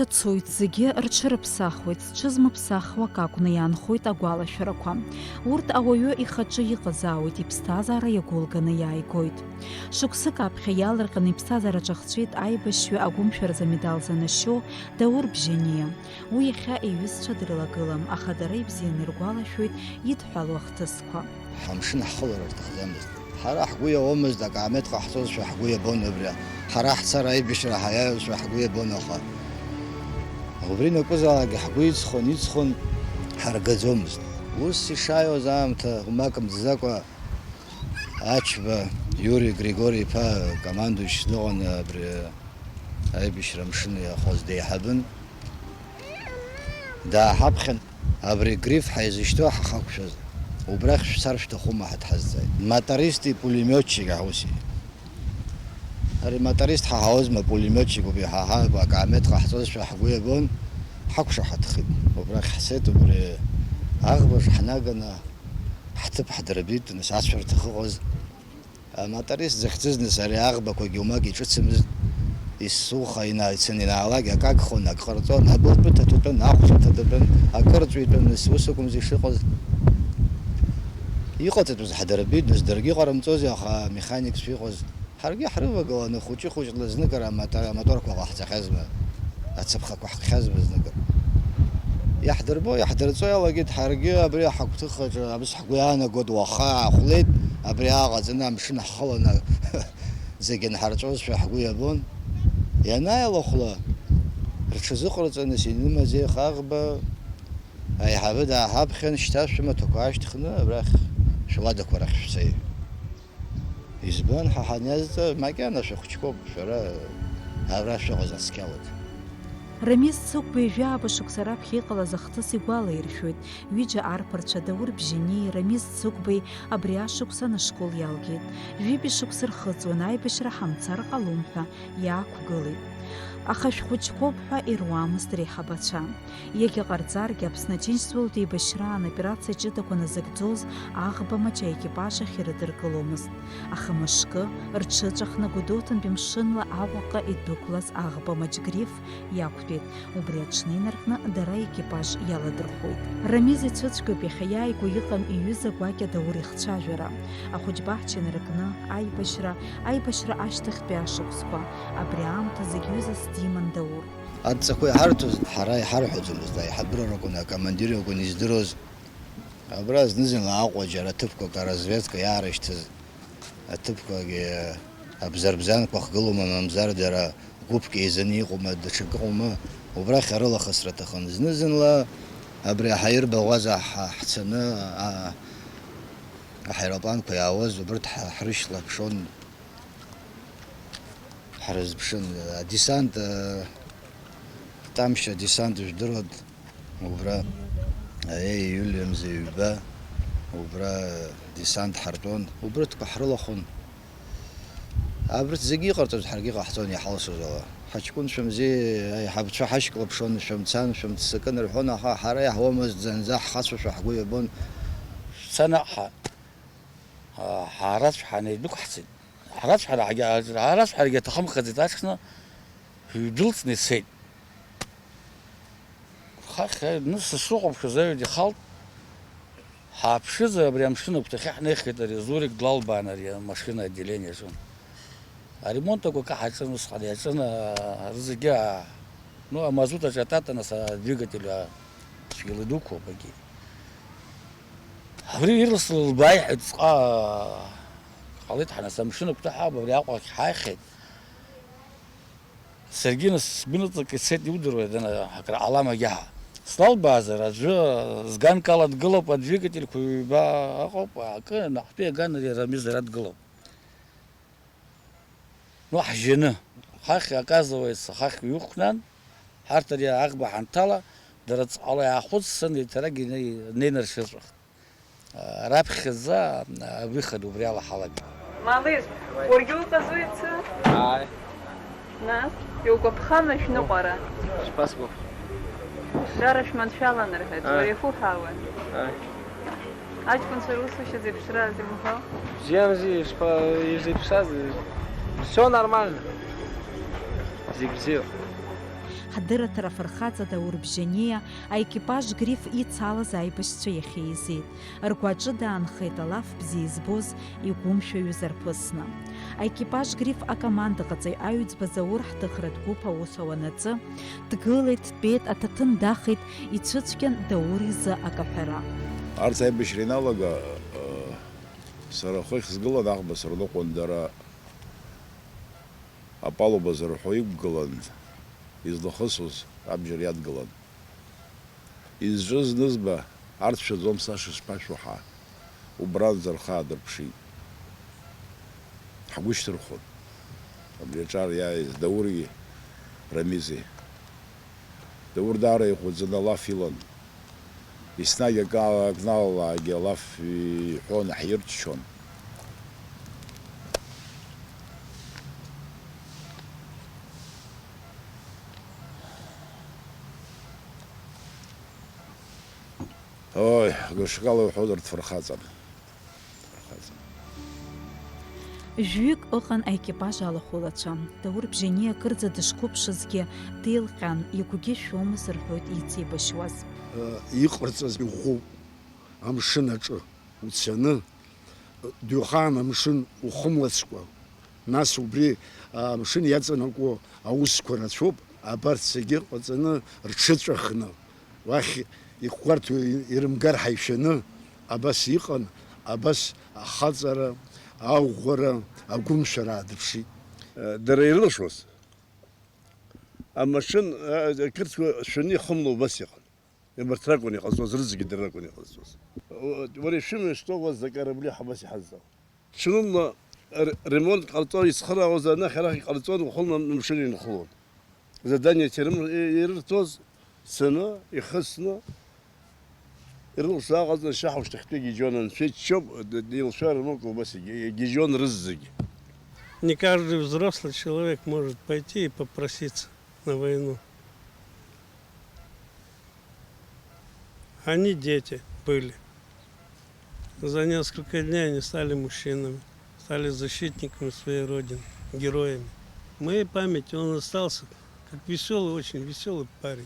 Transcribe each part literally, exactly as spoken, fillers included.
Цоит, зегьы рҽырыԥсахуеит, зҽызмыԥсахуа акакәны иаанхоит агәалашәарақәа. Урҭ ауаҩы ихаҿы иҟазаауеит, иԥсҭазаара иагәылганы иааигоит. Шықәсык аԥхьа иаалырҟьаны иԥсҭазаара ҿахҵәеит аибашьҩы агәымшәаразы амедал занашьоу Даур Бжьаниа. Уи иахьа иҩызцәа дрылагылам, аха дара ибзианы иргәалашәоит идҳәалоу ахҭысқәа. Ҳамшын ҳхылара рҭахӡамызт. Ҳара ҳгәы иауамызт, акаамеҭ ҟаҳҵозшәа ҳгәы иабон абри. Ҳара ҳцар аибашьра ҳаиааиуазшәа ҳгәы иабон, аха убри ианакәызаалакгьы ҳгәы иҵхон, иҵхон, ҳаргаӡомызт. Ус ишааиуаз аамҭа умак мҵӡакәа Ачба Иури Григори-иԥа командующ дыҟан абри аибашьра амшын иаахәаз деиҳабын. Дааҳаԥхьан, абри Гриф ҳаизышьҭоу ҳахақәшәаз, убрахь шәцар шәҭахума ҳәа дҳазҵааит. Мотористи пулемиотчик аҳәа ус иҳәеит. Ари моторист ҳаҳауазма, пулемиотчик ауп иҳаҳа, акаамеҭ ҟаҳҵозшәа ҳгәы иабон, ҳақәшаҳаҭхеит. Убрахь ҳцеит, убри аӷбаҿ ҳнаганы ҳҭыԥ ҳдырбеит, нас ацәарҭа ахьыҟаз. Амоторист захьӡыз, нас, ари аӷбақәагьы умак иҿыцымызт, есуха ина-, ицаны инаалак, акы агхон, акы ҟарҵон, абылтәы ҭаҭәатәын, ахәша ҭаҭәатәын, акы ырҵәитәын, нас, ус акәымзи ишыҟаз. Иҟаҵатәыз ҳдырбеит, нас, даргьы иҟарымҵози, аха механикцәа иҟаз. Ҳаргьы ҳрывагыланы хәыҷы-хәыҷла зныкыр амото-, амоторқәа ҟаҳҵахьазма, ацаԥхақәа ҳкхьазма зныкыр. Иаҳдырбо, иаҳдырҵо иалагеит, ҳаргьы абри ҳагәҭыхаҿы, абас ҳгәы иаанагоит, уаха аахәлеит, абри ааҟаҵаны амшын ҳхыланы зегь нҳарҵозшәа ҳгәы иабон. Ианааилахәла, рҽазыҟарҵаны синымазеих аӷба аиҳабы дааҳаԥхьан, шьҭа шәымаҭәақәа аашьҭхны абрахь шәуадақәа рахь шәцеи. Избан, ҳа ҳаниазҵаа, макьана шәыхәыҷқәоуп, шәара абра шәыҟаз аскьалак. Рамиз Цыгәба ҩажәи ааба шықәса раԥхьа иҟалаз ахҭыс игәалаиршәоит. Ҩыџьа арԥарцәа Даур Бжьаниеи Рамиз Цыгәбеи абри ашықәсан ашкол иалгеит. Ҩажәи шықәса рхыҵуан, аибашьра ҳамцар ҟалом ҳәа иаақәгылеит. Аха шәхәыҷқәоуп ҳәа ируамызт реиҳабацәа. Иагьа ҟарҵаргьы, Аԥсны Аџьынџьтәылатә еибашьраан аоперациа ҷыдақәа назыгӡоз аӷба маҷ аекипаж ахь ирыдыркыломызт. Аха мышкы, рҽыҵәахны Гәдоуҭантәи мшынла Аҟәаҟа идәықәлаз аӷба маҷ Гриф иақәтәеит, убри аҽны инаркны дара аекипаж иаладырхәуеит. Рамиз ицәыцәгьоуп иахьа иааигәа иҟам иҩыза гәакьа Даур ихцәажәара. Ахәыҷбаҳча инаркны, аибашьра, аибашьра ашьҭахьтәи ашықәсқәа, абри аамҭазы зегь ҩызас диман Даур. Адҵақәа иҳарҭоз ҳара иҳарҳәаӡомызт, аиҳабыра ракәын, акомандир иакәын издыруаз. Абра зны-зынла Аҟәа џьара ҭыԥқәак, аразведка иаарышьҭыз аҭыԥқәагьы абзарбзанқәа хгылоума, мамзар дара гәыԥк еизаны иҟоума, даҽакы ыҟоума, убрахь арылахысра аҭахын. Зны-зынла абри аҳаирбаӷәаза ҳа-, ҳцаны, а-, аҳаирпланқәа иаауаз убырҭ ҳа-, ҳрышьклаԥшон. Ҳрызԥшын, адесант, э, Тамшь адесант жәдыруан, убра, э, июль мза ҩба, убра, э, десант ҳартәон, убрҭқәа ҳрылахәын. Абрҭ зегьы иҟарҵоз ҳаргьы ҟаҳҵон иҳалсоз ала. Ҳаҷкәынцәа мзеи, аиҳабацәа ҳашьклаԥшуан, шәымцан, шәымццакын рҳәон, аха ҳара иаҳуамызт, зынӡа ҳхацәашәа ҳгәы иабон. Шәца наҟ ҳа-, ҳа-, ҳарацә ҳанеидәықәҳҵеит. Ҳрацәҳара ҳагьа-, ҳрацәҳарагьы аҭахымхаӡеит, аҽны ҩдәылҵны ицеит. Хахь аҩ-, днысыз сыхәаԥшуаз аҩаӡә ихалт, ҳааԥшызар, абри амшын агәҭахьы ҳнеихеит, ари Зурик длалбаан, ари амашьына отделениаҿы. Аремонт агәы акы ҳаҿын, усҟан иаҿын, а, рызегьы, а, ну, амазут аҿы атата, нас, адвигатель, а, цәгьала идуқәоуп, агьи. Абри ирласны лбааиҳәеит, сҟа ҟалеит, ҳанас амшын агәҭаҳәа абри Аҟәа ахь ҳааихеит. Саргьы нас сгәы ныҵак ицеит, иудыруеи, дана, акры ҟалама егьаҳа. Слалбаазар, аӡәы зганк ала дгылоуп, адвигательқәа ҩба ыҟоуп, акы наҟтәи аган ари Рамиз ара дгылоуп. Ну, ҳжьаны, хахь, оказывается, хахь иуқәкнаан, ҳарҭ ари аӷба ҳанҭала, дара ҵҟала иаахәыццан, еиҭарак инеи-, инеинаршьыҵәахт. Раԥхьаӡа, а, выход убри ала ҳалагеит. Мализ, уаргьы уҟазу иацы? Ааи. Нас, иугәаԥхама шәныҟәара? Шԥасгәаԥхо? Дара шәманшәалан рҳәеит, ааи, уара иахуҳәаауан. Ааи. Аҷкәынцәа русушьа зеиԥшраз имҳәо? Бзиамзи, ишԥа-, изеиԥшраз? Всё нормально. Зегь бзиоуп. Ҳдырраҭара афырхаҵа Даур Бжьаниа аекипаж Гриф ицалаз аибашьцәа иахьеизеит. Ргәаҿы даанхеит алаф бзиа избоз игәымшәаҩыз арԥысны. Аекипаж Гриф акомандаҟаҵаҩ Аҩӡба Заур ҳҭыхратә гәыԥ аус ауанаҵы, дгылеит, дтәеит, аҭаҭын дахеит, ицәыцәгьан Даур изы акаҳәара. Арҭ аибашьра иналага, э, сара ахы ахьсгылан аӷба сырныҟәон, дара апалуба зырҳәо иқәгылан, излахысуаз абџьар иадгылан. Изҿыз нызба, арҭ шәаӡом саша шԥашәоу ҳәа, убранӡа рхы аадырԥшит. Ҳгәышьҭырхәон абри аҿар иааиз Даури Рамизи. Даур даара ихәыӡын, алаф илан. Еснагь акы ала-, акналалаагьы алаф иҳәон, ҳирччон. Ои, гәышԥала иуҳәозар, дфырхаҵан. Дфырхаҵан. Жәҩык ыҟан аекипаж алахәылацәа. Даур Бжьаниа акырӡа дышқәыԥшызгьы деилҟьан, игәгьы шәомызт рҳәоит иҵеибашьуаз. Иҟарҵаз иӷәӷәоуп. Амшын аҿы уцаны, дҩахаан амшын ухымлацкәа, нас убри амшын иаҵанакуа аусқәа рацәоуп, абарҭ зегьы ҟаҵаны рҽыҵәахны, уахь ихәарҭоу ирымгар ҳаишәаны, абас иҟан, абас ахаҵара, аӷәӷәара, агәымшәара аадырԥшит. Дара ирылшоз, амашын, а, ақырҭқәа шәаны ихымло убас иҟан. Убарҭ ракәын иҟазҵоз, рызегьы дара ракәын иҟазҵоз. Уа-, уара ишәымҩа шҭоуаз акорабли ҳабас иҳазҵаауан. Ҽынынла р-, ремонт ҟарҵо ицхыраауаз анахь арахь иҟарҵон, уахынла амшын инхылон. Задание ҭерым-, и-, ирырҭоз цаны, ихысны, ирылшо аҟаҵан, шьаҳа ушьҭахьтәигьы џьон анцәа иччоуп, д-, д-, илшо ремонт убас егьи-, егьи џьон рызегьы. Не каждый взрослый человек может пойти и попроситься на войну. Они дети были. За несколько дней они стали мужчинами, стали защитниками своей родины, героями. В моей памяти он остался как весёлый, очень весёлый парень,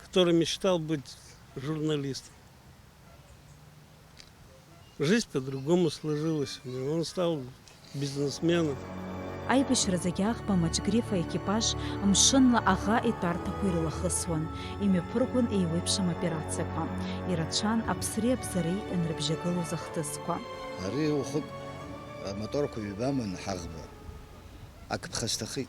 который мечтал быть журналистом. Жизнь по-другому сложилась у него. Он стал бизнесменом. Аибашьра зегьы аӷба Маҷгриф аекипаж мшынла аӷа итәарҭақәа ирылахысуан, имҩаԥыргон еиуеиԥшым операциақәа. Ирацәан аԥсреи абзареи анрыбжьагылоз ахҭысқәа. Ари уахык амоторқәа ҩба аман ҳаӷба. Ак ԥхасҭахеит.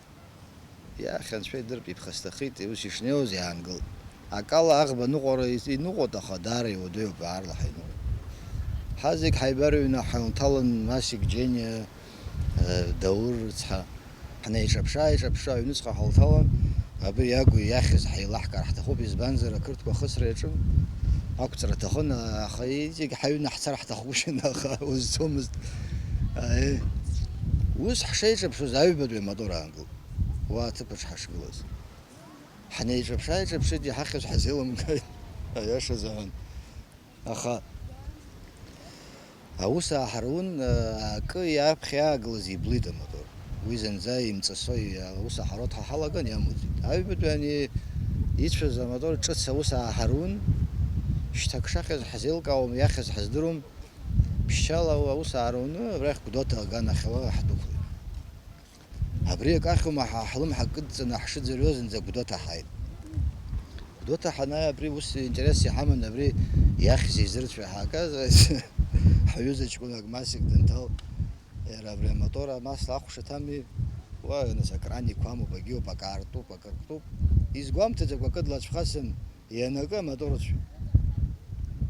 Иахьа анцәа идырп, иԥхасҭахеит, ус ишнеиуаз иаангылт. Акала аӷба аныҟәара иныҟәоит, аха даара иуадаҩуп, аарлаҳәа иныҟәоит. Ҳа зегь ҳаибарыҩны ҳанҭалан, Масик, Џьениа, Даур рыцҳа, ҳнеиҿаԥшы-ааиҿаԥшы аҩныҵҟа ҳалҭалан, абри иагу иахьыз ҳеилаҳкаар ҳҭахуп, избанзар, ақырҭқәа ахысра иаҿын, ақәҵара аҭахын, аха иҵегь ҳаҩны ҳцар ҳҭахгәышьан, аха узцомызт. Аи. Ус ҳшеиҿаԥшыз аҩбатәи амотор аангылт. Уа аҭыԥаҿ ҳашгылаз. Ҳнеиҿаԥшы-ааиҿаԥшит, иҳахьыз ҳазеилымкааит, аиаша азыҳәан. Аха аус ааҳарун, акы иаԥхьа иаагылаз иблит амотор. Уи зынӡа имҵысо, аус аҳароу дҳаҳалаган иамуӡеит. Аҩбатәи ани ицәаз амотор ҿыц аус ааҳарун, шьҭак шахьыз ҳзеилкаауам, иахьыз ҳаздыруам, ԥшьшьала аус ааруны, абрахь Гәдоуҭа аганахьала ҳдәықәлеит. Абри акы ахьума, ҳа ҳлымҳа кыдҵаны ҳшыӡырҩуа зынӡа Гәдоуҭа ҳааит. Гәдоуҭа ҳанааи, абри ус интерес иҳаман, абри иахьзеи изырцәеи ҳаакы, ҳҩыза ҷкәынак Масик дынҭал, иара абри амотор амасла ахәша ҭами, уа, нас, акран иқәамуп, агьиуп, акы аартуп, акы арктуп. Изгәамҭаӡакәа акы длацәхасын, ианакы амотор ацәа.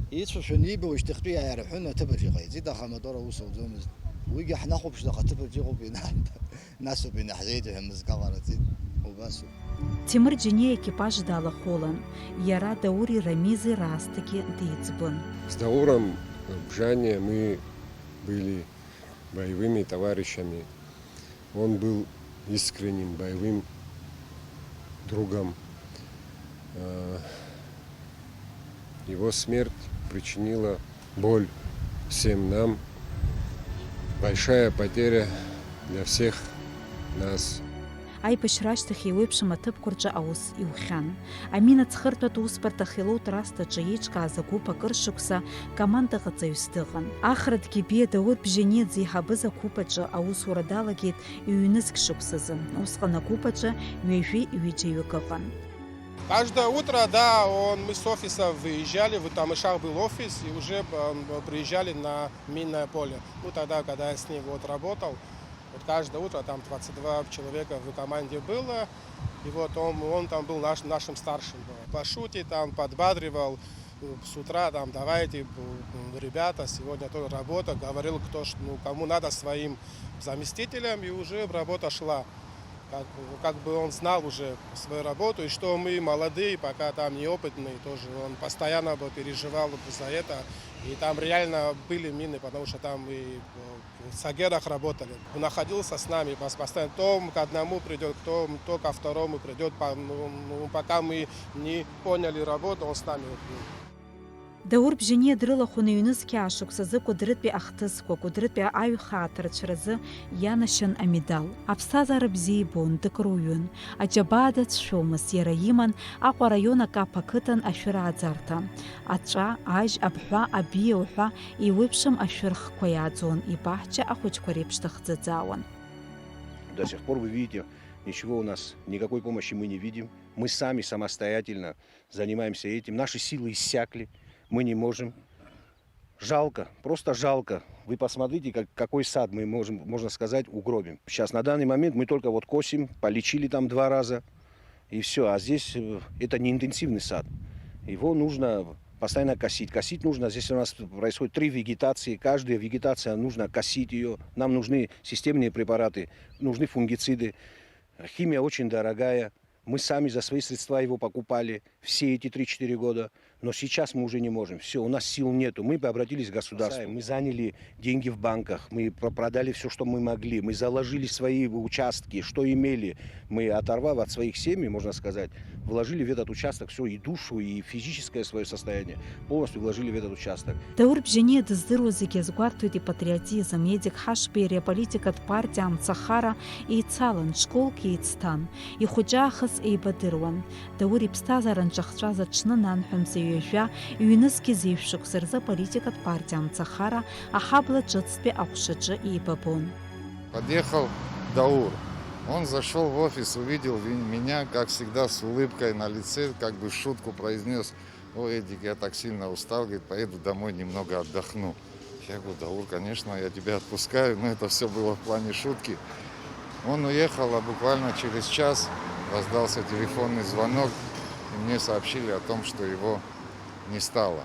Ицәашәаны иибауа шьҭахьтәи иааирҳәын, аҭыԥаҿ иҟаиҵеит, аха амотор аус ауӡомызт. Уигьы ҳнахәаԥшны аха аҭыԥаҿ иҟоуп, инаҳ-, насоуп инаҳзеиҭаҳәа, мызкы ҟараҵеит, убасоуп. Темыр Џьениа аекипаж далахәылан, иара Даури Рамизи раасҭагьы деиҵбын. С Дауром Бжаниа мы были боевыми товарищами. Он был искренним боевым другом. Э, его смерть причинила боль всем нам. Большая потеря для всех нас. Аибашьра ашьҭахь еиуеиԥшым аҭыԥқәа рҿы аус иухьан. Амина ҵхырҭәатә усбарҭахь Елоу трасҭаҿы еиҿкааз агәыԥ акыр шықәса командаҟаҵаҩыс дыҟан. Ахра Дгьебиа Даур Бжьаниа дзеиҳабыз агәыԥ аҿы аусура далагеит ҩ-нызқь шықәсазы. Усҟан агәыԥ аҿы ҩажәи ҩыџьаҩык ыҟан. Каждое утро, да, он, мы с офиса выезжали, вот там Ишах был офис, и уже, м, приезжали на минное поле. Ну, тогда, когда я с ним вот работал, вот каждое утро там двадцать два человека в команде было, и вот он, он там был наш, нашим старшим. По шутке там подбадривал, э, с утра там: «Давайте, б-, м, ребята, сегодня тоже работа», говорил, кто ш-, ну, кому надо своим заместителем, и уже работа шла. Как, как бы он знал уже свою работу, и что мы молодые, пока там неопытные, тоже он постоянно бы переживал бы за это. И там реально были мины, потому что там и, э, в Сагерах работали. Находился с нами пос-, постоянно. То к одному придёт, то, то ко второму придёт, по-, ну, ну, пока мы не поняли работу, он с нами вот был. Даур Бжьаниа дрылахәын ҩнызқь аашықәсазы Кәыдрытәи ахҭысқәа, Кәыдрытәи аҩхаа аҭарцәразы ианашьан амедал. Аԥсҭазаара бзиа ибон, дыкруҩын. Аџьабаа дацәшәомызт, иара иман Аҟәа араион Акаԥ ақыҭан ашәыр ааӡарҭа. Аҵәа, ажь, абҳәа, абиа уҳәа еиуеиԥшым ашәырхқәа иааӡон, ибаҳча ахәыҷқәа реиԥш дахӡыӡаауан. До сих пор, вы видите, ничего у нас, никакой помощи мы не видим. Мы сами самостоятельно занимаемся этим. Наши силы иссякли, мы не можем. Жалко, просто жалко. Вы посмотрите, как, какой сад мы можем, можно сказать, угробим. Сейчас, на данный момент, мы только вот косим, полечили там два раза, и всё. А здесь, э, это не интенсивный сад. Его нужно постоянно косить. Косить нужно, здесь у нас происходит три вегетации. Каждая вегетация, нужно косить её. Нам нужны системные препараты, нужны фунгициды. Химия очень дорогая. Мы сами за свои средства его покупали все эти три-четыре года. Но сейчас мы уже не можем. Всё, у нас сил нету. Мы бы обратились к государству. Мы заняли деньги в банках, мы про-, продали всё, что мы могли. Мы заложили свои участки, что имели. Мы, оторвав от своих семей, можно сказать, вложили в этот участок всё, и душу, и физическое своё состояние. Полностью вложили в этот участок. Даур Бжьаниа дыздыруа зегьы азгәарҭоит ипатриотизм, Едик Ҳашбеи иареи аполитикатә партиа Амцахара еицалан, школк еицҭан, ихәыҷы аахыс еибадыруан. Даур иԥсҭазаара нҿахҵәаз аҽны нанҳәа мза ҩажәа, ҩнызқь зеижә шықәса рзы аполитикатә партиа Амцахара аҳабла ҿыцтәи аҟәшаҿы еибабон. Подъехал Даур. Он зашёл в офис, увидел ви-, меня, как всегда, с улыбкой на лице, как бы в шутку произнёс: «О, Эдик, я так сильно устал, говорит, поеду домой, немного отдохну». Я говорю: «Даур, конечно, я тебя отпускаю», но это всё было в плане шутки. Он уехал, а буквально через час раздался телефонный звонок, и мне сообщили о том, что его не стало.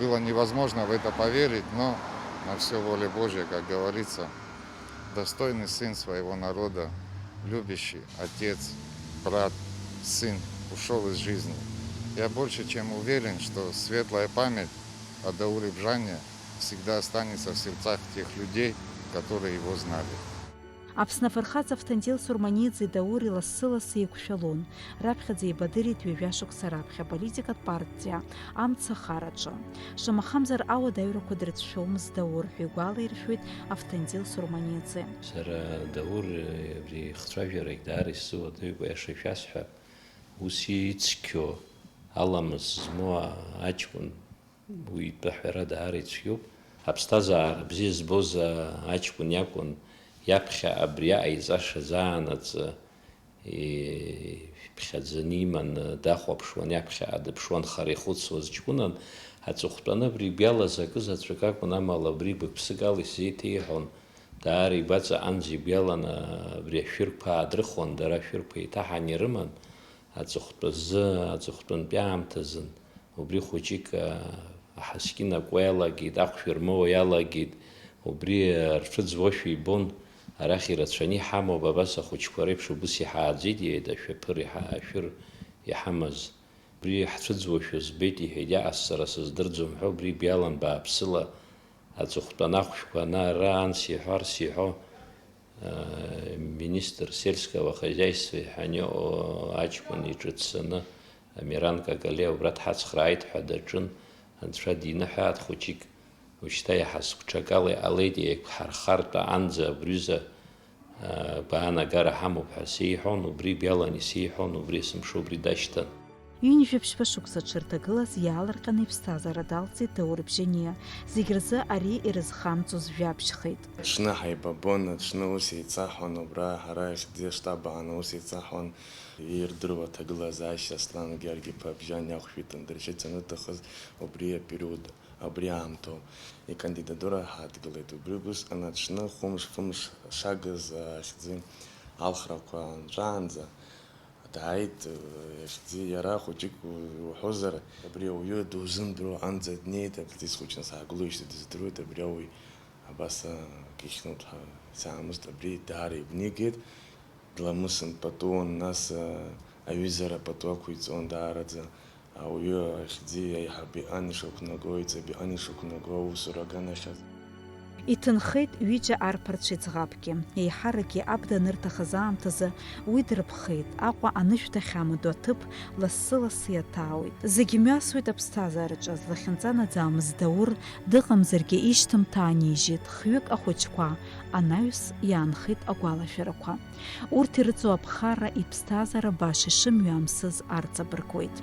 Было невозможно в это поверить, но на всё воля Божья, как говорится. Достойный сын своего народа, любящий отец, брат, сын ушёл из жизни. Я больше чем уверен, что светлая память о Дауре Бжьаниа всегда останется в сердцах тех людей, которые его знали. Аԥсны афырхаҵа Автандил Сурманиаӡе Даури лассы-лассы еиқәшәалон. Раԥхьаӡа еибадырит ҩажәа шықәса раԥхьа аполитикатә партиа Амцахараҿы. Шамахамзар ауадаҩрақәа дрыцәшәомызт Даур ҳәа игәалаиршәоит Автандил Сурманиаӡе. Сара Даур, абри ихцәажәарагь даара исзыуадаҩуп, аиаша шәасҳәап. Ус ицқьоу, аламыс змоу аҷкәын, уи итәы аҳәара даара ицәгьоуп. Аԥсҭазаара бзиа збоз аҷкәын иакәын, иаԥхьа абри аҟаиҵаша заанаҵы иԥхьаӡаны иманы дахәаԥшуан, иаԥхьаҟа дыԥшуан, хара ихәыцуаз ҷкәынан. Аҵыхәтәаны абри игәала закы заҵәык акәын, амала абри гәык-ԥсыкала исзеиҭеиҳәон. Даара игәаҵаҟынӡа игәаланы абри ашәырқәа аадрыхуан, дара ашәырқәа еиҭаҳаны ирыман. Аҵыхәтәазы, аҵыхәтәантәи аамҭазын, убри хәыҷык, а, аҳаскьын акуа иалагеит, ахәшә ирмоуа иалагеит, убри, а, рҽыӡуашәа ибон, арахь ирацәаны иҳамоуп, абас ахәыҷқәа реиԥш убыс иҳааӡеит, иеит ашәаԥыр иҳа-, ашәыр иҳамаз. Убри ҳцәыӡуашәа збеит, иҳәеит, иаҟасҵара сыздырӡом ҳәа, убри игәалан бааԥсыла аҵыхәтәан ахәшәқәа ана-ара анс иҳәо, арс иҳәо, министр сельского хозяйства иҳәан иҟоу аҷкәын иҿы дцаны, Амиран Какалиа убра дҳацхрааит ҳәа даҿын, анцәа диныҳәааит хәыҷык, ушьҭа иаҳа сгәҽакала иҟалеит, еиқәҳархартә аҟанӡа абри ҩыза Агәаанагара ҳамоуп ҳәа сеиҳәон, убри биалан исеиҳәон, убри есымша убри дашьҭан. Ҩынҩажәи ԥшьба шықәса дшырҭагылаз иаалырҟьаны иԥсҭазаара далҵит Даур Бжьаниа. Зегь рзы ари ирызхамҵоз жәабжьхеит. Аҽны ҳаибабон, аҽны ус еицаҳон, убра ҳара иахьӡи аштаб ааны ус еицаҳон. Ирдыруа аҭагылазаашьа Аслан Георги-иԥа Бжьаниа ахәшәы итәан дыршьыцәаны дыҟаз убри апериод, абри аамҭоуп. Икандидатура ҳадгылеит. Убри усҟан аҽны хәымш-фымш шагыз ахьӡи алхрақәа анҵәаанӡа дааит, иахьӡи иара хәыҷык уҳәозар, абри ауаҩы дузымдыруа анӡа днеит, абри схәыҷны саагылоижьҭеи дыздыруеит, абри ауаҩ абас акы ихьнут ҳәа исаамызт, абри даара игәнигеит, дламысын пату, нас аҩызара пату ақәиҵон даараӡа, ауаҩы ахьӡи аиҳаб иҟан ишақәнаго, иҵаб иҟан ишықәнаго аусура аганахьаз. Иҭынхеит ҩыџьа арԥарцәа иӡӷабгьы, еиҳаракгьы аб данырҭахыз аамҭазы уи дырԥхеит, Аҟәа анышә дахьамадоу аҭыԥ лассы-лассы иаҭаауеит. Зегь мҩасуеит аԥсҭазаараҿы, злахьынҵа наӡамыз Даур дыҟамзаргьы ишьҭымҭа аанижьит, хҩык ахәыҷқәа анаҩс иаанхеит агәалашәарақәа. Урҭ ирыҵоу аԥхарра иԥсҭазаара баша ишымҩамсыз арҵабыргуеит.